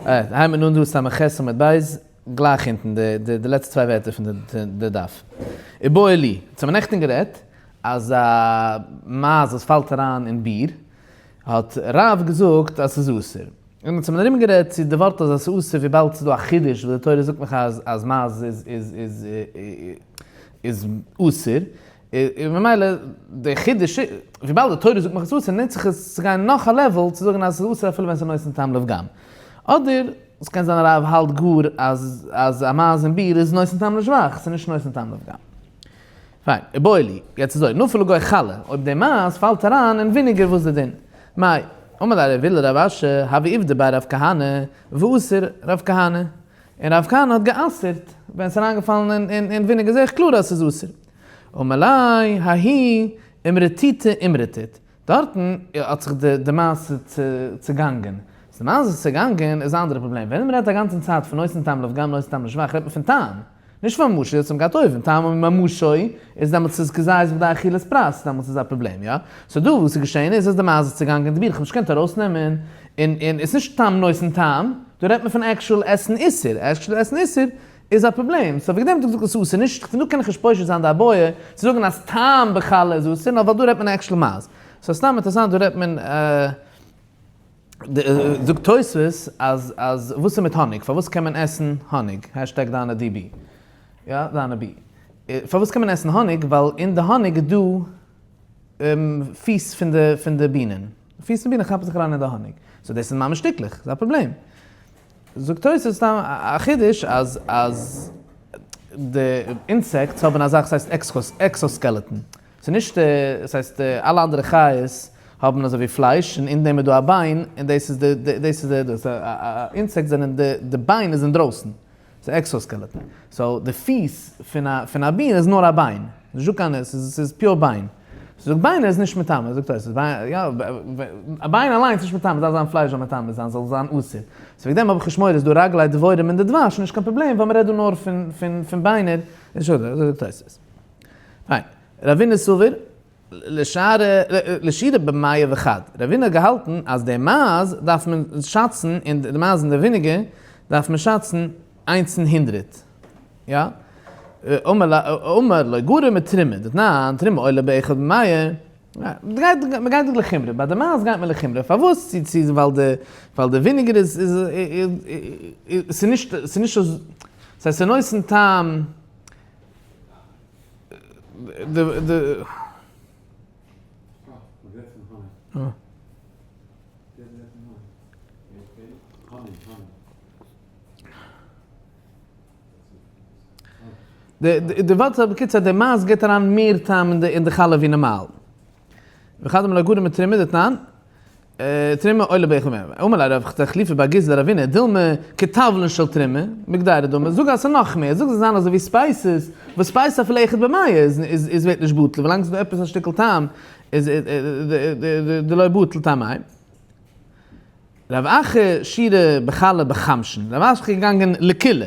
הייבן מיר אן דא סמך ח' עמוד ב', גלייך אונטן די די לעצטע צוויי ווערטער פון די דף. איבעיא להו, אונז האבן נעכטן גערעדט אז א מייז וואס פאלט אריין אין ביר, האט רב געזאגט אז ס'איז אסור. און אונז האבן ארום גערעדט צו די ווארט אז עס איז אסור וויבאלד ס'איז דא א חידוש וואס די תורה זאגט מיך אז אז מייז איז איז איז איז אסור, און ממילא די חידוש וויבאלד די תורה זאגט מיך עס איז אסור נוץ איך עס צו גיין נאך א level צו זאגן אז עס איז אסור אפילו ווען ס'איז נותן טעם לפגם. אדער עס קען זיין רב האלט גאר אז אז א מייז אין ביר איז נותן טעם לשבח, ס'איז נישט נותן טעם לפגם. פיין, איבעיא להו, יעצט אזוי, נפל לגו חלה, אויב די מייז פאלט אריין אין וויניגער וואס די דין? מאי, אמר ליה רב עולא לרב אשי, הוה עובדא בי רב כהנא, ואסר רב כהנא, און רב כהנא האט גע'אסר'ט, ווען ס'איז אריינגעפאלן אין וויניגער זעה איך קלאר אז ס'איז אסור. אמר ליה, ההיא אמרטיטא אמרטיט, דארטן האט זיך די מעשה צעגאנגען. אז די מעשה איז צעגאנגען איז א אנדערע פראבלעם. ווען מ'רעדט א גאנצן צייט פון נותן טעם לפגם נותן טעם לשבח רעדט מען פון טעם. נישט פון ממשי, דאס האט מען געהאט אויבן. טעם ממשו איז דעמאלטס איז כזית בכדי אכילת פרס, דעמאלטס איז א פראבלעם, יא? so דא וואס איז געשען איז אז די מייז איז צעגאנגען די ביר, איך האב נישט געקענט ארויסנעמען, און און עס איז נישט טעם נותן טעם, דא רעדט מען פון actual עסן איסור, actual עסן איסור איז א פראבלעם, so וועגן דעם האט ער געזאגט עס איז אסור, נישט פון דא קען איך נישט פושט זיין די איבעיא צו זאגן אז טעם בחלה איז אסור, נאר ווייל דא רעדט מען actual מייז. so סתם אינטערעסאנט דא רעדט מען זאגט תוספות אז אז וואס איז מיט האניג פארוואס קען מען עסן האניג hashtag דיינע DB יא דיינע בי פארוואס קען מען עסן האניג ווייל אין די האניג איז דא פיס פון די פון די בינען פיס פון בינען כאפן זיך אריין אין די האניג so דאס איז ממש שטיקלעך ס'איז א פראבלעם זאגט תוספות סתם א חידוש אז אז די insects האבן א זאך וואס הייסט exoskeleton ס'איז נישט, ס'הייסט אלע אנדערע חיות האבן אזוי ווי פלייש און אין דעם איז דא א ביין און דאס איז די דאס איז די דאס insects זענען די די ביין איז אינדרויסן ס'איז exoskeleton so די פיס פון א פון א בין איז נאר א ביין נישט דא קיין ס'איז ס'איז pure ביין זאגט ביינער איז נישט מטמא זאגט תוס' יא א ביין אליינס איז נישט מטמא דארף זיין פלייש זאל מטמא זיין זאל זיין אסור so וועגן דעם האב איך נישט מורא איז דא רגלי דבורים אין די דבש נישט קיין פראבלעם ווייל מ'רעדט דא נאר פון פון פון ביינער אזוי זאגט תוס'. פיין. רבינא סבר לשיעורא במאה וחד. רבינא האט געהאלטן אז די מייז דארף מען שאצן, און די מייז אין די וויניגער דארף מען שאצן איינס אין הונדרעט. יא? אמר לא גרע מתרומה, דתנן, תרומה עולה באחד במאה. מ'גייט מ'גייט דא לחומרא, ביי די מייז גייט מען לחומרא, פארוואס? צו צו ווייל די ווייל די וויניגער איז איז ס'איז נישט ס'איז נישט אזוי, ס'הייסט ס'איז נותן טעם. די ווארט איז בקיצור די מייז גיבט אריין מער טעם אין די חלה ווי נארמאל. וכדומה לא גרע מתרומה דתנן. תרומה עולה באחד במאה. אמר ליה רב תחליפא בר גיסא לרבינא, דילמא כתבלין של תרומה, בקדירה דמי, זאג אז ס'איז נאך מער, זאג זאל זיין אזוי ווי spices, וואס spice אפילו אחד במאה איז איז ווערט נישט בטל, ווילאנג ס'איז דא עפעס א שטיקל טעם איז דלא בטל טעמיה. רב אחא שיערה בחלה בחמשין, רב אחא איז געגאנגען לקולא,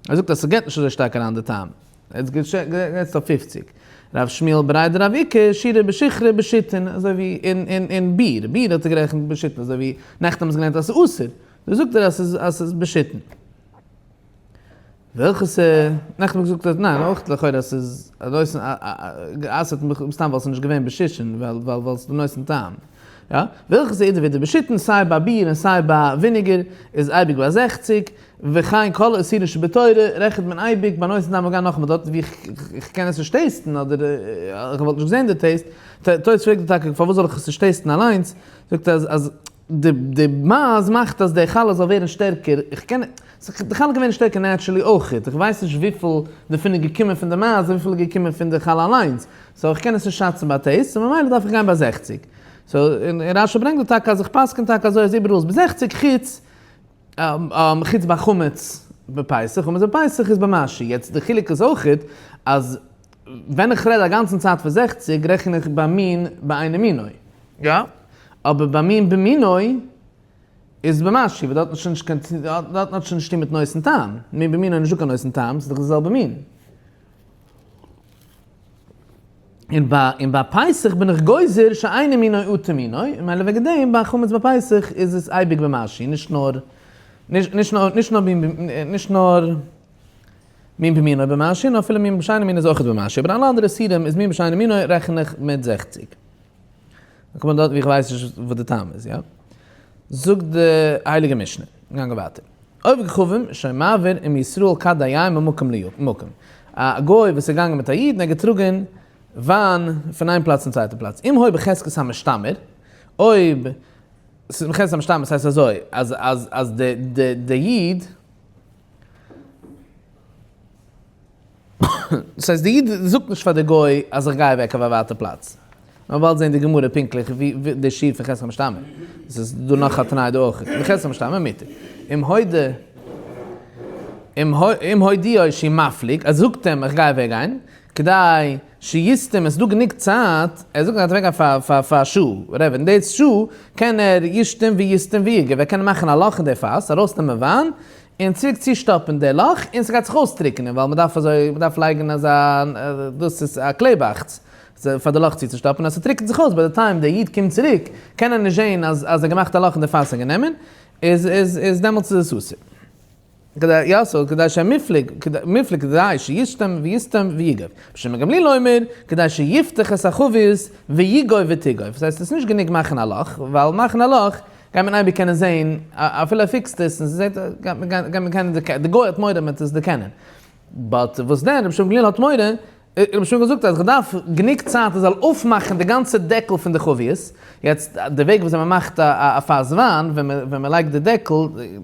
ער זאגט אז ס'געט נישט אזוי שטארק אריין די טעם, ער האט געזעצט אויף פופציג. רב שמואל בריה דרב איקא שיערה בשיכרא בשיתין, אזוי ווי אין ביר, ביר האט ער גערעכנט בשיתין, אזוי ווי נעכטן האבן מיר געלערנט אז ס'איז אסור, דא זאגט ער אז ס'איז בשיתין. וועלכעס נעכטן האב איך געזאגט אז ניין, אויך לכאורה אז ס'איז גע'אסר'ט מסתם ווייל ס'איז נישט געווען בשישין, ווייל ס'איז דא נותן טעם. יא, וועלכעס איז אידער ווידער בשיתין, סיי ביי ביר און סיי ביי וויניגער איז אייביג ביי זעכציג, וכן כל איסורין שבתורה רעכנט מען אייביג ביי נותן טעם אגב נאכאמאל דארט ווי איך קען עס נישט taste ן אדער איך וואלט נישט געזען די taste, תוס' פרעגט דא טאקע פארוואס זאל איך עס נישט taste ן אליינס, זאגט ער אז די די מייז מאכט אז די חלה זאל ווערן שטערקער, איך קען, די חלה קען ווערן שטערקער naturally אויכעט, איך ווייס נישט וויפיל דערפון איז געקומען פון די מייז און וויפיל איז געקומען פון די חלה אליינס, so איך קען עס נישט שאצן ביי taste, so ממילא דארף איך גיין ביי זעכציג. so און רש"י ברענגט דא טאקע אז איך פסק'ן טאקע אזוי אז איבעראל איז ביי זעכציג חוץ חוץ ביי חמץ בפסח, חמץ בפסח איז במשהו, יעצט די חילוק איז אויכעט אז ווען איך רעד א גאנצן צייט פון זעכציג רעכן איך ביי מין באינו מינו, יא? אבער ביי מין במינו איז במשהו, ווייל דארט האט שוין נישט קיין דארט האט שוין נישט צוטון מיט נותן טעם, מין במינו איז נישטא קיין נותן טעם, ס'איז דאך די זעלבע מין. און ביי און ביי פסח בין איך גוזר שאינו מינו אטו מינו, און מילא וועגן דעם ביי חמץ ביי פסח איז עס אייביג במשהו, נישט נאר. נישט נאר, נישט נאר מין, נישט נאר מין במינו במשהו, נאר אפילו מין בשאינו מינו איז אויכעט במשהו, אבער אלע אנדערע איסורים איז מין בשאינו מינו רעכן איך מיט זעכציג. קומט מען דארט ווי איך ווייס נישט וואס די טעם איז, יא? זאגט די הייליגע משנה, גאנגען ווייטער. עובד כוכבים שמעביר עם ישראל כד היין ממקום למקום. א גוי וואס איז געגאנגען מיט א איד און ער האט געטראגען וויין פון איין פלאץ צום צווייטן פלאץ. אם היה בחזקת המשתמר, אויב ס'איז בחזקת המשתמר ס'הייסט אזוי אז אז אז די די די איד, דאס הייסט די איד זאגט נישט פאר די גוי אז איך גיי אוועק אויף א ווייטע פלאץ. מ'וועט באלד זען די גמרא פונקטליך ווי די שיעור פון חזקת המשתמר. עס איז דא נאך א תנאי דא אויך. בחזקת המשתמר מותר. אם הודה אם הודיעו שהוא מפליג, ער זאגט אים איך גיי אוועק גיין, כדי שיסתום, עס איז דא גענוג צייט, ער זאגט ער גייט אוועק גיין פאר פאר פאר א שעה, whatever, אין די שעה קען ער ישתום ויסתום ויגוף, ער קען מאכן א לאך אין די פאס, ארויסנעמען וויין, און צוריק צושטאפן די לאך, און ס'גייט זיך אויסטריקענען, ווייל מ'דארף אזוי, מ'דארף לייגן אזא, דאס איז א קלעבאכץ, פאר די לאך צוצושטאפן, אז ס'טריקנט זיך אויס ביי די time דער איד קומט צוריק, קען ער נישט זען אז אז ער האט געמאכט א לאך אין די פאס און גענומען, איז איז איז דעמאלטס איז עס אסור. כדי יא סאו כדי שהמפליג מפליג כדי שישתם ויסתם ויגוף. רבי שמעון גמליאל אומר כדי שיפתח את החבית ויגוף ותיגוף. דאס הייסט עס איז נישט גענוג מאכן א לאך, ווייל מאכן א לאך גייט מען אייביג קענען זעהן אפילו ער fix ט עס און ס'זעהט גייט מען קענען די גוי האט מורא מ'וועט עס דערקענען. but וואס דען רבי שמעון גמליאל האט מורא רבי שמעון געזאגט אז כ'דארף גענוג צייט ער זאל אויפמאכן די גאנצע דעקל פון די חבית, יעצט די וועג וויאזוי מען מאכט א פאס וויין, ווען מען ווען מען לייגט די דעקל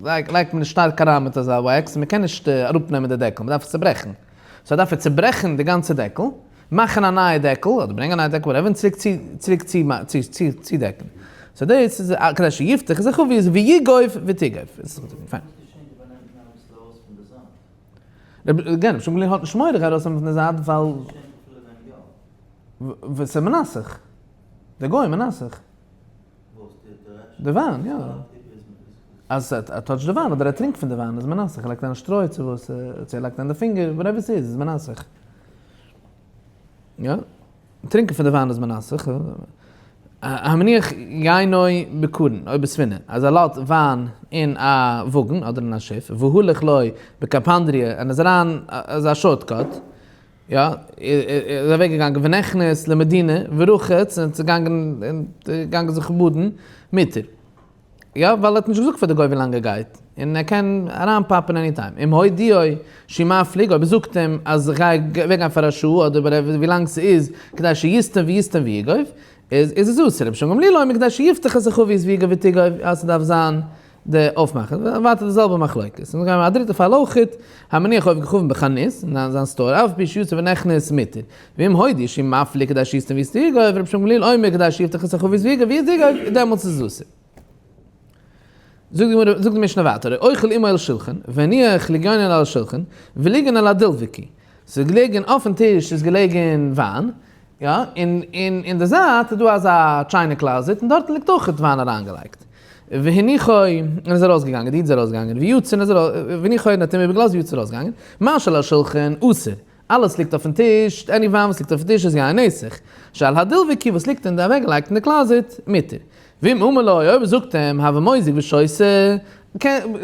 לייגט מען עס שטארק אריין מיט אזא wax, מען קען נישט אראפנעמען די דעקל, מען דארף עס צוברעכן, so דארף ער צוברעכן די גאנצע דעקל, מאכן א נייע דעקל, אדער ברענגען א נייע דעקל whatever, און צוריק צוריק צודעקן. so דאס איז כדי שיפתח את החבית ויגוף ותיגוף. פיין. רבי שמעון גליל האט נישט מורא גיי ארויס נעמען פון די זייט ווייל ס'איז מנסך די גוי מנסך די וויין יא אז ער touch ט די וויין אדער ער טרינקט פון די וויין איז מנסך ער לייגט אריין שטרוי צו וואס צו ער לייגט אריין די פינגער whatever ס'איז איז מנסך יא. טרינקען פון די וויין איז מנסך, המניח יינו בקרון או בספינה, אז ער לאזט וויין אין א וואגן אדער אין א שיף, והלך לו בקפנדריא, און איז אריין אזא shortcut, יא, איז אוועק געגאנגען ונכנס למדינה ורחץ, און איז געגאנגען זיך באדן, מותר. יא, ווייל ער האט נישט געזאגט פאר די גוי ווי לאנג ער גייט, און ער קען אריין pop ן any time. אם הודיעו שהוא מפליג, אויב ער זאגט אים אז איך גיי אוועק גיין פאר א שעה אדער whatever ווי לאנג ס'איז, כדי שיסתום ויסתום ויגוף, איז איז עס אסור. רבי שמעון גמליאל אומר כדי שיפתח את החבית ויגוף ותיגוף, אז ס'דארף זיין די אויפמאכן. ווייטער די זעלבע מחלוקת. און גיימער א דריטע פאל אויכעט, המניח עובד כוכבים בחנות, אין זיין store, אף על פי שיצא ונכנס מותר. ואם הודיעו שהוא מפליג כדי שיסתום ויסתום ויגוף, רבי שמעון גמליאל אומר כדי שיפתח את החבית ויגוף ותיגוף, דעמאלטס איז עס אסור. זאגט די גמרא, זאגט די משנה ווייטער, האוכל עמו על שולחן, והניח לגיונו על השולחן, וליגן על הדלווקי. ס'איז געלעגן אויפן טיש איז געלעגן וויין, יא, און און אין די זייט איז דא אזא china closet און דארטן ליגט אויך וויין אריינגעלייגט. והניחו, און איז ארויסגעגאנגען, די איד איז ארויסגעגאנגען, ויצא און איז ארויס, והניחו און האט אים איבערגעלאזט ויצא ארויסגעגאנגען, מה שעל השולחן אסור, אלעס ליגט אויפן טיש, any וויין וואס ליגט אויפן טיש איז יין נסך. שעל הדלווקי וואס ליגט אין די אוועקגעלייגט אין די closet, מותר. ואם אמר לו, אויב ער זאגט אים, הוה מוזג ושותה,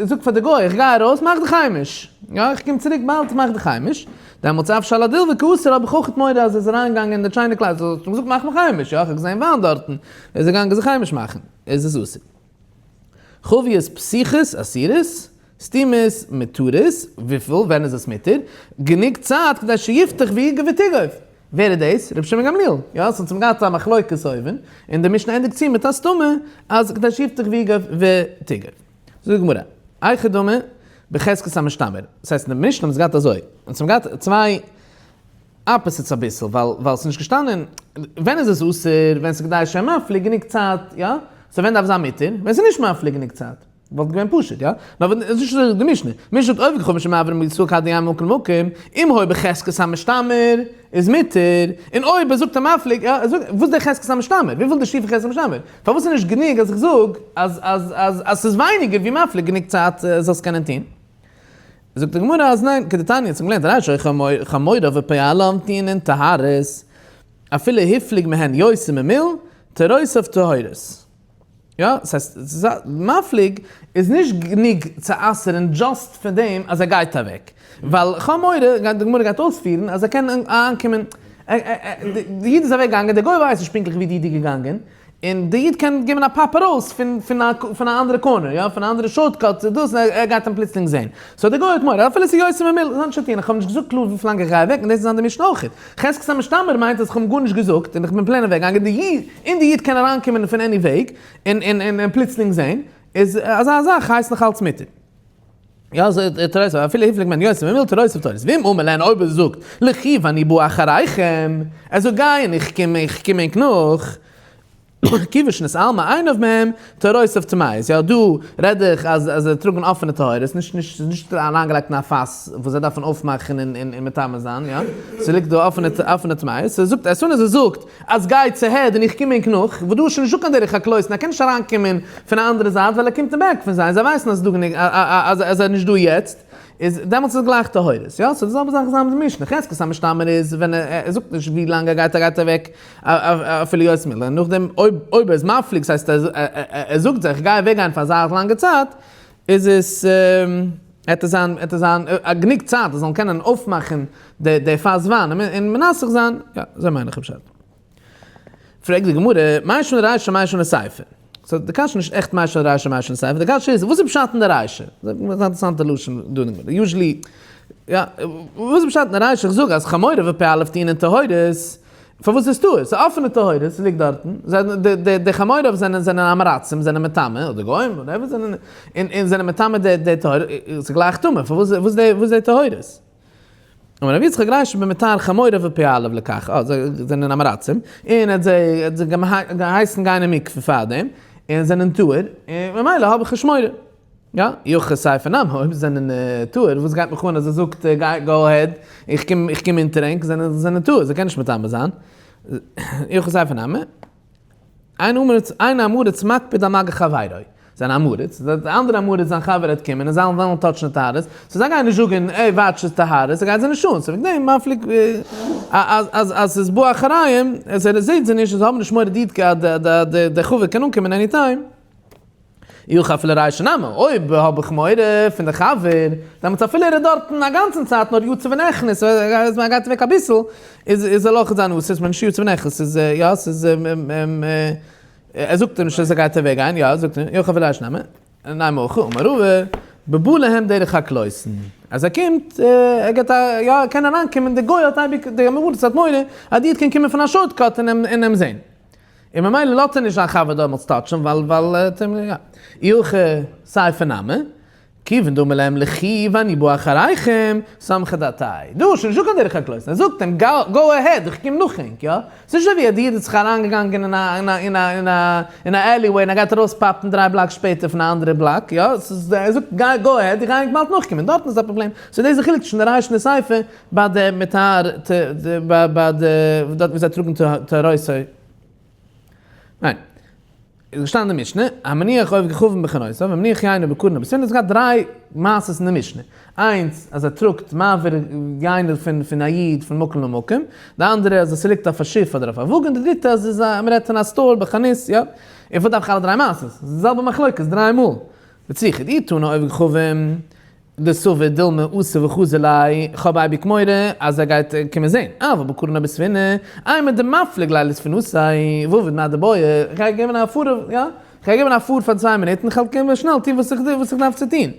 זאג פאר די גוי, איך גיי ארויס, מאך דיך היימיש. יא, איך קום צוריק באלד, מאך דיך היימיש. דעמאלטס אף שעל הדלווקי אסור, האב איך אויך מורא אז ער איז אריינגעגאנגען אין די china closet, האט אים געזאגט מאך מיך היימיש, יא, איך האב געזען וויין דארטן, איז ער געגאנגען זיך היימיש מאכן, איז עס אסור. חביות פתוחות אסורות, סתומות מותרות, וויפיל, ווען איז עס מותר? גענוג צייט כדי שיפתח ויגוף ותיגוף. ווער איז דאס? רבי שמעון גמליאל. יא, ס'האט צום געהאט א מחלוקת אויבן, און די משנה ענדיגט צו מיט א סתומה אז כדי שיפתח ויגוף ותיגוף. זאגט די גמרא, היכי דמי בחזקת המשתמר. דאס הייסט אין די משנה האבן זיי געהאט אזוי, און ס'האבן געהאט צוויי opposites אביסל, ווייל ווייל ס'איז נישט געשטאנען ווען איז עס אסור, ווען ס'איז כדי שיהיה מפליג גענוג צייט, יא? so ווען דארף זיין מותר? ווען ס'איז נישט מפליג גענוג צייט. וואלט געווען פשוט, יא? נאר ווען עס איז נישט אזוי די משנה. משנה זאגט עובד כוכבים שמעבירים מישראל כד ים ממקום למקום, אם היה בחזקת המשתמר איז מותר, און אויב ער זאגט א מפליג, יא, ער זאגט, וואס איז דער חזקת המשתמר? וויפיל איז די שיעור פון חזקת המשתמר? פארוואס איז נישט גענוג אז איך זאג אז אז אז אז ס'איז ווייניגער ווי מפליג גענוג צייט זאלסט קענען טון? זאגט די גמרא אז ניין, כדתניא, צום געלערנט רישא חמוריו ופועליו טעונין טהרות, אפילו הפליג מהן יותר ממיל, טהרותיו טהורות. יא, ס'הייסט, מפליג איז נישט גענוג צו אסר'ן just פון דעם אז ער גייט אוועק. ווייל כ'האב מורא, די גמרא גייט אויספירן, אז ער קען אנקומען, די איד איז אוועק געגאנגען, די גוי ווייסט נישט פונקטליך ווי די איד איז געגאנגען, און די איד קען געבן א pop ארויס פון א אנדערע corner, יא, פון א אנדערע shortcut, דאס, און ער גייט אים פלוצלינג זען. so די גוי האט מורא, אפילו ס'איז יותר ממיל, זאל נישט טון, איך האב נישט געזאגט קלאר וויפיל לאנג איך גיי אוועק, און דאס איז אן די משנה אויך. חזקת המשתמר מיינט אז איך האב אים גארנישט געזאגט, און איך בין plain אוועק געגאנגען, די איד, און די איד קען אריינקומען פון any וועג, און און און פלוצלינג זען, איז אזא זאך הייסט נאך אלץ מותר. יא, אזוי תורת, אפילו הפליג מען יותר ממיל תורותיו טהורות. ואם אמר להן אויב ער זאגט, לכו ואני בא אחריכם, ער זאגט גיי און איך קום איך קום ענק נאך, כיוון שנתעלמה עיניו מהם, טהורותיו טמאות. יא, דא רעד איך אז אז זיי טראגן אפענע טהורות, נישט נישט נישט אריינגעלייגט אין א פאס וואס זיי דארפן אויפמאכן און און מטמא זיין, יא, ס'ליגט דא אפענע אפענע טמאות. ס'זאגט as soon as ער זאגט אז גייטס ahead און איך קום ענק נאך, וואס דא איז שוין נישטא קיין דרך הכלויסן, ער קען נישט אריינקומען פון א אנדערע זייט ווייל ער קומט אין back פון זיי און זיי ווייסן אז ס'איז דא גענוג אז ער איז נישט דא יעצט, איז דעמאלטס איז גלייך טהורות, יא? so די זעלבע זאך איז מיט די משנה, חזקת המשתמר איז ווען ער זאגט נישט ווי לאנג ער גייט ער גייט אוועק אפילו יותר ממיל, און נאכדעם אויב אויב ער איז מפליג ס'הייסט ער זאגט זיי איך גיי אוועק גיין פאר אזא לאנגע צייט, איז עס העט עס זיין העט עס זיין גענוג צייט זיי זאלן קענען אויפמאכן די די פאס וויין און מנסך זיין, יא אזוי מיין איך פשט. פרעגט די גמרא, מאי שנא רישא מאי שנא סיפא? so די קשיא איז נישט עכט מאי שנא רישא מאי שנא סיפא, די קשיא איז וואס איז פשט אין די רישא? ס'איז א אינטערעסאנטע לשון דא אין די גמרא, usually יא, וואס איז פשט אין די רישא? איך זאג אז חמוריו ופועליו טעונין טהורות, פארוואס איז טהור? ס'איז אפענע טהורות, ס'ליגט דארטן, די חמוריו זענען זענען עם הארצים, זענען מטמא, אדער גוים, whatever, זענען און זענען מטמא די טהור, ס'איז גלייך טמא, פארוואס וואס איז די טהורות? אמר רבי יצחק רישא במטהר חמוריו ופועליו לכך, אה, זיי זענען עם הארצים, און ער האט זיי האט זיי געהייסן גיין אין מקווה פארדעם, און זענען טהור, און ממילא האב איך נישט מורא. יא, אי הכי סיפא נמי, אויב זיי זענען טהור, וואס גייט מיך אן אז ער זאגט גיי go ahead, איך קום איך קום אונטער ענק, זענען זענען טהור, זיי קענען נישט מטמא זיין. אי הכי סיפא נמי, אין עם הארץ אין עם הארץ מקפיד על מגע חברו, זיין עם הארץ, די אנדערע עם הארץ זיין חבר וועט קומען און זיי וועלן touch ן די טהרות, so זיי גייען נישט זאגן עי watch עס טהרות, ס'גייט זיי נישט אן, so וועגן דעם מפליג אז אז אז ס'איז בא אחריהם, אז ער זעט זיי נישט און זיי האבן נישט מורא די די די חבר קען אנקומען any time. אי הכי אפילו רישא נמי, אויב האב איך מורא פון די חבר, דעמאלטס אפילו ער איז דארטן א גאנצן צייט נאר יוצא ונכנס, אז מען גייט אוועק אביסל, איז איז זאל אויך זיין אסור, ס'מיינט נישט יוצא ונכנס, ס'איז יא ס'איז ער זאגט אים נישט אז ער גייט אוועק גיין, יא זאגט אים, אי הכי אפילו רישא נמי, נימא הכי אמר רבא, בבא להם דרך הכלוסן, אז ער קומט, ער געט א, יא ער קען אריינקומען, די גוי האט אייביג, די עם הארץ האט מורא אז די איד קען קומען פון א shortcut און אים זען. און ממילא לאזט ער נישט זיין חבר דעמאלטס touch ן ווייל ווייל ער האט אים יא. אי הכי סיפא נמי, כיוון דאמר להם לכו ואני בא אחריכם, סמכא דעתיה. דא איז שוין נישטא קיין דרך הכלוסן, ער זאגט אים go ahead איך קום נאך ענק, יא? ס'איז נישט אזוי ווי א איד האט זיך אריינגעגאנגען אין א אין א אין א אין א אין א alleyway און ער גייט ארויס pop ן דריי blocks שפעטער פון א אנדערע בלאק, יא? ס'איז ער זאגט גיי go ahead איך גיי ענק באלד נאכקומען, דארטן איז א פראבלעם. so דאס איז די חילוק צווישן די רישא און די סיפא ביי די מטהר ת ביי ביי די דארט ווי זיי טראגן טהרותו. ניין. איז געשטאנען אין די משנה, המניח עובד כוכבים בחנותיו, המניח יינו בקרון או בספינה, עס געהאט דריי מעשות אין די משנה. איינס, אז ער טראגט מעביר יינו פון פון א איד פון מקום למקום. די אנדערע, אז עס ליגט אויף א שיף אדער אויף א וואגן. די דריטע, אז עס איז מ'רעדט פון א store בחנות, יא. און פארוואס דארף איך אלע דריי מעשות? ס'איז די זעלבע מחלוקת דריי מאל. וצריכא דאי תנא עובד כוכבים. דסבר דילמא אתי וחזי ליה, כ'האב אייביג מורא אז ער גייט קומען זעהן, אבל בקרון או בספינה, אימר דמפליג ליה לספינתיה, ועביד מאי דבעי, כ'גיי געבן א פאר, יא, כ'גיי געבן א פאר פאר צוויי מינוט און כ'וועל קומען שנעל טון וואס איך דארף צו טון,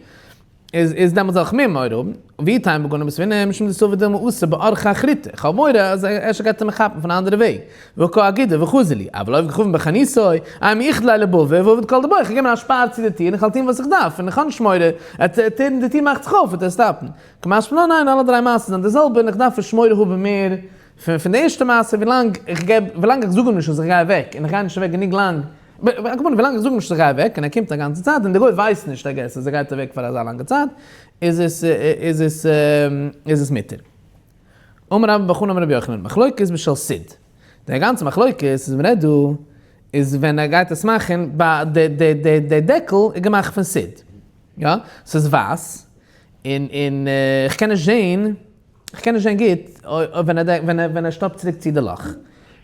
איז איז דעמאלטס זאל איך מער מורא האבן, ואי תימא בקרון או בספינה, משום דסבר דילמא אתי באורחא אחריתא, כ'האב מורא אז אפשר גייט ער מיך כאפן פון א אנדערע וועג, וקא אגידא וחזי לי, אבל עובד כוכבים בחנותו, אימר איחדי ליה לבבא ועביד כל דבעי, איך גיב מיר א שפאר צו די טיר און איך וועל טון וואס איך דארף, און איך האב נישט מורא, די טיר מאכט זיך אויף וועט ער stop ן. קא משמע לן ניין אלע דריי מעשות זענען די זעלבע און איך דארף נישט מורא האבן מער פון די ערשטע מעשה ווילאנג איך געב ווילאנג איך זאג אים נישט אז איך גיי אוועק און איך גיי נישט אוועק גענוג לאנג, ווילאנג איך זאג אים נישט אז איך גיי אוועק און ער קומט א גאנצע צייט און די גוי ווייסט נישט I guess אז ער גייט אוועק פאר אזא לאנגע צייט איז עס איז עס איז עס מותר. אמר רבה בר חנא אמר רבי יוחנן, מחלוקת בשל סיד. די גאנצע מחלוקת וואס מען רעדט דא איז ווען ער גייט עס מאכן ביי די די די די דעקל איז געמאכט פון סיד. יא? ס'איז ווייס און און איך קען נישט זעהן איך קען נישט זעהן גוט ווען ער ווען ער ווען ער שטאפט צוריק צו די לאך.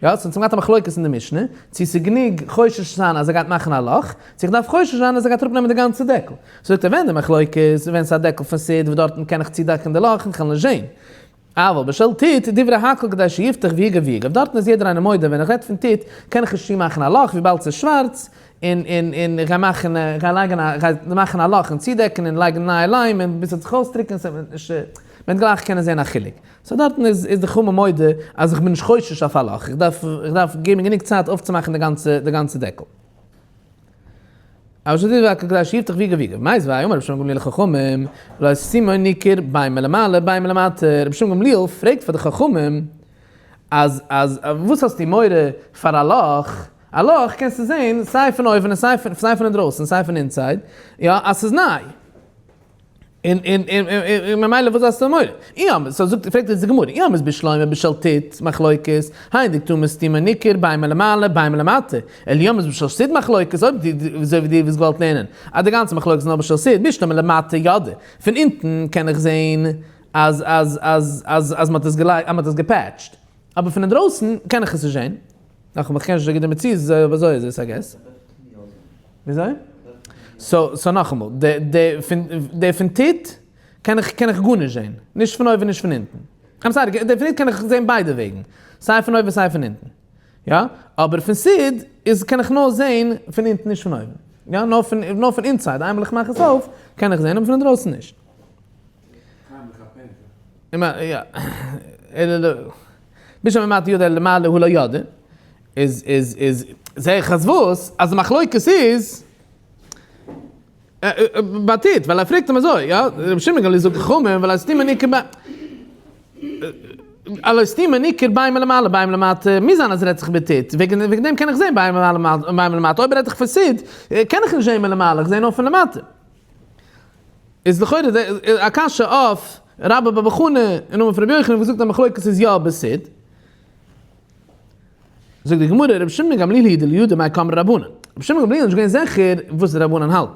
יא, סאו אונז האבן געהאט א מחלוקת אין די משנה, צו ס'איז גענוג חושש צו זיין אז ער גייט מאכן א לאך, צו איך דארף חושש זיין אז ער גייט אראפנעמען די גאנצע דעקל. זאגט ער ווען די מחלוקת איז ווען ס'איז א דעקל פון סיד וואס דארטן קען איך צודעקן די לאך און כ'וועל נישט זען. אבל בשל טיט, דברי הכל כדי שיפתח ויגף ויגף, דארטן איז יעדער איינער מודה ווען איך רעד פון טיט קען איך נישט צומאכן א לאך וויבאלד ס'איז שווארץ, און און און איך גיי מאכן איך גיי לייגן א איך גיי מאכן א לאך און צודעקן און לייגן נייע ליים און ביז ס'וועט זיך אויסטריקענען ס'וועט נישט מ'וועט גלייך קענען זען א חילוק. so דארטן איז איז די חכמים מודה אז איך בין נישט חושש אויף א לאך, איך דארף איך דארף געבן גענוג צייט אויפצומאכן די גאנצע די גאנצע דעקל. אבל בשל טיט דברי הכל כדי שיפתח ויגף ויגף. מיתיבי אמר רבי שמעון גמליאל לחכמים, והלא סתומו ניכר בין מלמעלה בין מלמטה, רבי שמעון גמליאל פרעגט פאר די חכמים אז אז וואס האסטו מורא פאר א לאך, א לאך קענסטו זען סיי פון אויבן און סיי פון סיי פון אינדרויסן סיי פון inside, יא אז ס'איז ניי. און און און ממילא וואס האסטו מורא? אי אמרת, so זאגט פרעגט אונז די גמרא, אי אמרת בשלמא בשל טיט מחלוקת, היינו דקתני סתומו ניכר בין מלמעלה בין מלמטה, אלא אי אמרת בשל סיד מחלוקת, אויב די אזוי ווי דו האסט געוואלט לערנען אז די גאנצע מחלוקת איז נאר בשל סיד, בשלמא מלמטה ידעי, פון אונטן קען איך זעהן אז אז אז אז אז מ'האט עס געלייגט אז מ'האט עס געפעטשט, אבער פון אינדרויסן קען איך עס נישט זעהן. נאכאמאל איך קען נישט אזוי גוט די מציאות אבער אזוי איז עס I guess. וויאזוי? so so נאכאמאל, די די פון די פון טיט קען איך קען איך גארנישט זעהן, נישט פון אויבן נישט פון אונטן. I'm sorry, די פון טיט קען איך זעהן ביידע וועגן, סיי פון אויבן סיי פון אונטן. יא? אבער פון סיד איז קען איך נאר זעהן פון אונטן נישט פון אויבן. יא? נאר פון נאר פון inside, איינמאל איך מאך עס אויף קען איך זעהן אבער פון אינדרויסן נישט. בשלמא מלמטה ידעי מלמעלה הא לא ידעי, איז איז איז זעה איך אז וואס? אז די מחלוקת איז ביי טיט, ווייל ער פרעגט אים אזוי, יא, רבי שמעון גמליאל זאגט חכמים והלא סתומו ניכר ב הלא סתומו ניכר בין מלמעלה בין מלמטה, מוז זיין אז רעדט זיך ביי טיט, וועגן וועגן דעם קען איך זעהן בין מלמעלה בין מלמטה, אויב רעדט זיך פון סיד קען איך נישט זעהן מלמעלה, איך זעה נאר פון למטה. איז לכאורה א קשיא אויף רבה בר בר חנה אין נאמען פון רבי יוחנן וואס זאגט אז מחלוקת איז יא בסיד. זאגט די גמרא רבי שמעון גמליאל היא דלא ידע מאי קאמרי רבנן. רבי שמעון גמליאל איז נישט געווען זיכער וואס די רבנן האלטן.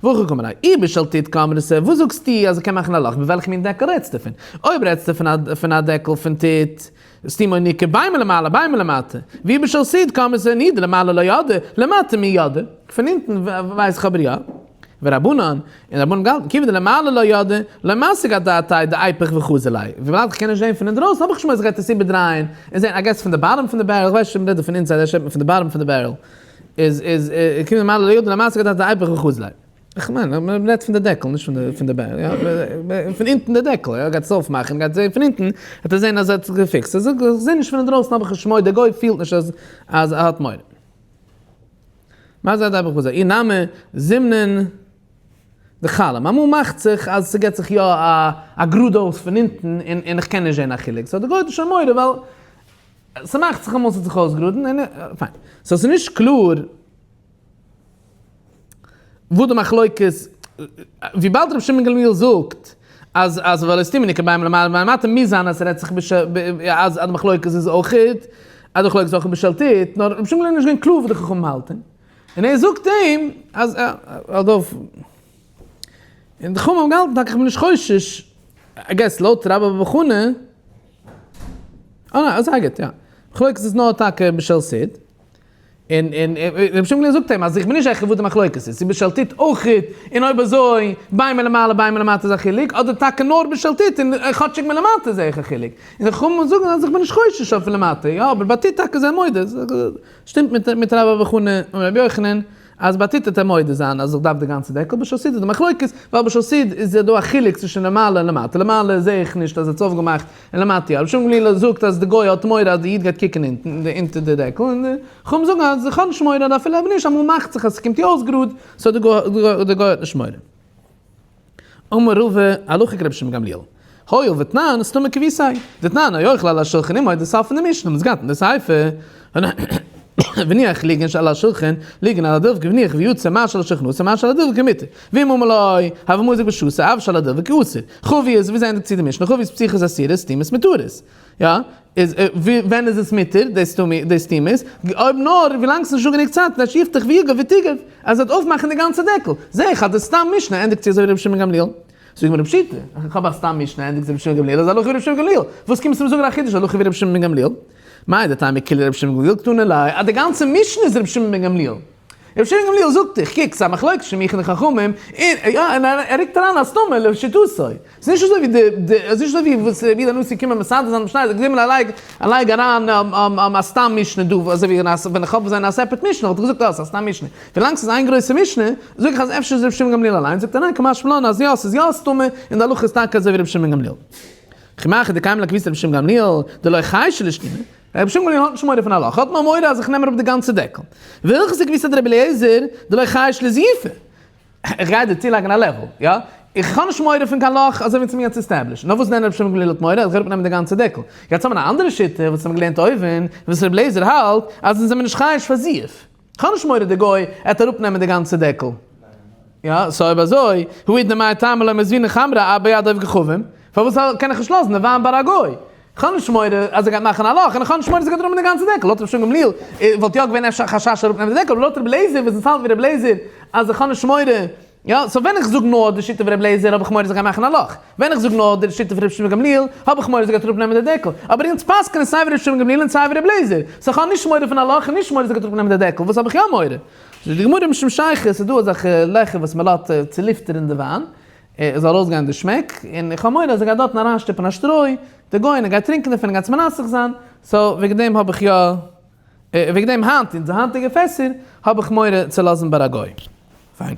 והכי קאמר ליה, אי בשל טיט קאמרת, וואס זאגסטו אז ער קען מאכן א לאך, ביי וועלכע מין דעקל רעדסטו פון? אויב רעדסטו פון א דעקל פון טיט, סתומו ניכר בין מלמעלה בין מלמטה, ואי בשל סיד קאמרת מיהו דלמעלה לא ידעי, למטה מי ידעי, פון אונטן ווייס איך אבער יא. ורבנן, און רבנן געהאלטן, כיוון דלמעלה לא ידעי, לא מסיק אדעתיה דאיפוך וחזי ליה, וויבאלד איך קען נישט זען פון אינדרויסן האב איך נישט מורא זיך גייט עס איבערדרייען און זען, I guess פון די bottom פון די barrel, איך ווייס נישט אויב מ'רעדט דא פון inside, אפשר רעדט מען פון די bottom פון די barrel, איז איז כיוון דלמעלה לא ידעי לא מסיק אדעתיה דאיפוך וחזי ליה. איך מיין, מ'רעדט פון די דעקל, נישט פון די barrel, יא, פון אונטן די דעקל, יא, גייט עס אויפמאכן, גייט זען פון אונטן, וועט ער זען אז ער האט עס געפיקסט, ער זאגט, איך זע נישט פון אינדרויסן האב איך נישט מורא, דער גוי פילט נישט אז אז ער האט מורא. מה זה הדבר כזה? אי נמי זימנין דחלים. אמאל מאכט זיך אז ס'געט זיך יא א גראד אויס פון אונטן און איך קען נישט זען א חילוק. so די גוי האט שוין מורא ווייל ס'מאכט זיך אמאל ס'האט זיך אויסגראדן און פיין. so ס'איז נישט קלאר וואס די מחלוקת, וויבאלד רבי שמעון גמליאל זאגט אז אז והלא סתומו ניכר בין מלמעלה בין מלמטה מוז זיין אז ס'רעדט זיך בש אז די מחלוקת איז אויכעט אז די מחלוקת איז אויך בשל טיט, נאר רבי שמעון גמליאל איז נישט געווען קלאר וואס די חכמים האלטען, און ער זאגט אים אז און די חכמים האבן געהאלטן טאקע איך בין נישט חושש, I guess לויט רבה בר בר חנה, אה ניין, זייער גוט יא, מחלוקת איז נאר טאקע בשל סיד. און און רבי שמעון גמליאל זאגט אים אז איך בין נישט זיכער וואס די מחלוקת איז, צו בשל טיט אויכעט, און אויב אזוי בין מלמעלה בין מלמטה איז א חילוק, אדער טאקע נאר בשל טיט און כאטשיג מלמטה זעה איך א חילוק. און די חכמים זאגן אז איך בין נישט חושש אויף מלמטה, יא אבער ביי טיט טאקע איז ער מודה, שטימט מיט מיט רבה בר בר חנה און רבי יוחנן אז ביי טיט וועט ער מודה זיין אז איך דארף די גאנצע דעקל, בשל סיד איז די מחלוקת, ווייל בשל סיד איז דא א חילוק צווישן למעלה און למטה, למעלה זעה איך נישט אז ער האט עס אויפגעמאכט, און למטה יא, רבי שמעון גמליאל זאגט אז די גוי האט מורא אז די איד גייט קוקן אונטן אונטער די דעקל, און די חכמים זאגן אז איך האב נישט מורא אז אפילו אויב נישט אמאל מאכט זיך אז ס'קומט יא אויס גראד, so די גוי האט נישט מורא. אמר רבא, הלכה כרבי שמעון גמליאל. הואיל ותנן, סתמא כוותיה. דתנן, האוכל על השולחן עמו, די סוף פון די משנה, מ'האט עס געהאט אין די סיפא. והניח לוגין שעל השולחן, לוגין על הדלפק והניח ויצא מה שעל השולחן אסור מה שעל הדלפק מותר. ואם אמר לו, הוי מזוג ושתה, אף שעל הדלפק אסור. חביות, ווי ענדיגט צו די משנה, חביות פתוחות אסורות, סתומות מותרות. יא, איז ווען איז עס מותר, די סתומות? אויב נאר ווילאנג ס'איז נישטא גענוג צייט, כדי שיפתח ויגוף ותיגף, אז ער וועט אויפמאכן די גאנצע דעקל. זעה איך אז די סתם משנה ענדיגט צו אזוי ווי רבי שמעון גמליאל. זאג מיר פשיטא, איך האב א סתם משנה ענדיגט רבי שמעון גמליאל איז הלכה ווי רבי שמעון גמליאל, וואס קומסטו מיר זאגן א חידוש הלכה ווי רבי שמעון בן גמליאל? מהו דתימא כולה רבי שמעון גמליאל קתני ליה, אז די גאנצע משנה איז רבי שמעון בן גמליאל. רבי שמעון בן גמליאל זאגט דיך, קוק, ס'איז א מחלוקת שמועך און די חכמים, און יא, און ער רוקט אריין א סתמא לשיטתו. ס'איז נישט אזוי ווי די, די, ס'איז נישט אזוי ווי וואס רבי יהודה הנשיא קומען מסדר זיין די משנה, זיי געבן א לייג, א לייג אריין א סתם משנה דא, אזוי ווי ווען איך האב זיין א separate משנה וואלט איך געזאגט אה, ס'איז א סתם משנה. ווילאנג ס'איז איין גרויסע משנה, זאג איך אז אפשר איז רבי שמעון גמליאל אליין, זאגט ער ניין, קא משמע לן אז יא, ס'איז יא א סתמא, און די הלכה איז טאקע אזוי ווי רבי שמעון גמליאל. כמאחד דקיימא לן כוותיה דרבי שמעון גמליאל, דלא חיישי לשתומי, רבי שמעון גמליאל האט נישט מורא פון א לאך, האט נאר מורא אז איך נעם אראפ די גאנצע דעקל. והלכתא כוותיה דרבי אליעזר, דלא חייש לזיופא. איך גיי דיר צולייגן א level, יא? איך האב נישט מורא פון קיין לאך, אזוי ווי אונז האבן יעצט established. נאר וואס דען רבי שמעון גמליאל האט מורא? אז איך גיי אראפנעמען די גאנצע דעקל. יעצט האבן מיר א אנדערע שיטה וואס האבן געלערנט אויבן, וואס רבי אליעזר האלט אז אונז זעמיר נישט חייש פאר זיוף. כ'האב נישט מורא די גוי עט אראפ נעמען די גאנצע דעקל. יא, סאו אויב אזוי, הוא אידנא מאי טעמא לא מזבינן חמרא אבער ביד עובד כוכבים, פארוואס קען איך נישט לאזן די וויין ביי א גוי? כ'האב נישט מורא אז ער גייט מאכן א לאך, און כ'האב נישט מורא אז ער גייט אראפנעמען די גאנצע דעקל. לויט רבי שמעון גמליאל וואלט יא געווען אפשר א חשש אראפנעמען די דעקל, אבער לויט רבי אליעזר וואס אונז האלטן ווי רבי אליעזר אז איך האב נישט מורא, יא, סאו ווען איך זאג נאר די שיטה פון רבי אליעזר האב איך מורא אז איך גיי מאכן א לאך, ווען איך זאג נאר די שיטה פון רבי שמעון גמליאל האב איך מורא אז ער גייט אראפנעמען די דעקל, אבער אונז פסק'נען סיי ווי רבי שמעון גמליאל און סיי ווי רבי אליעזר, סאו איך האב נישט מורא פון א לאך און נישט מורא אז ער גייט אראפנעמען די דעקל, וואס האב איך יא מורא? זאגט די גמרא משום שייכות, ס'איז דא אזעלכע לעכער וואס מ'לאזט צו לופטערן די וויין, עס זאל ארויסגיין די שמעק, און איך האב מורא אז ער גייט דארטן אריינשטופן א שטרוי, די גוי, און ער גייט טרינקען דערפון און גייט עס מנסך זיין, סאו וועגן דעם האב איך יא. וועגן דעם היינט אין די היינטיגע פעסער האב איך מורא צו לאזן ביי א גוי. פיין.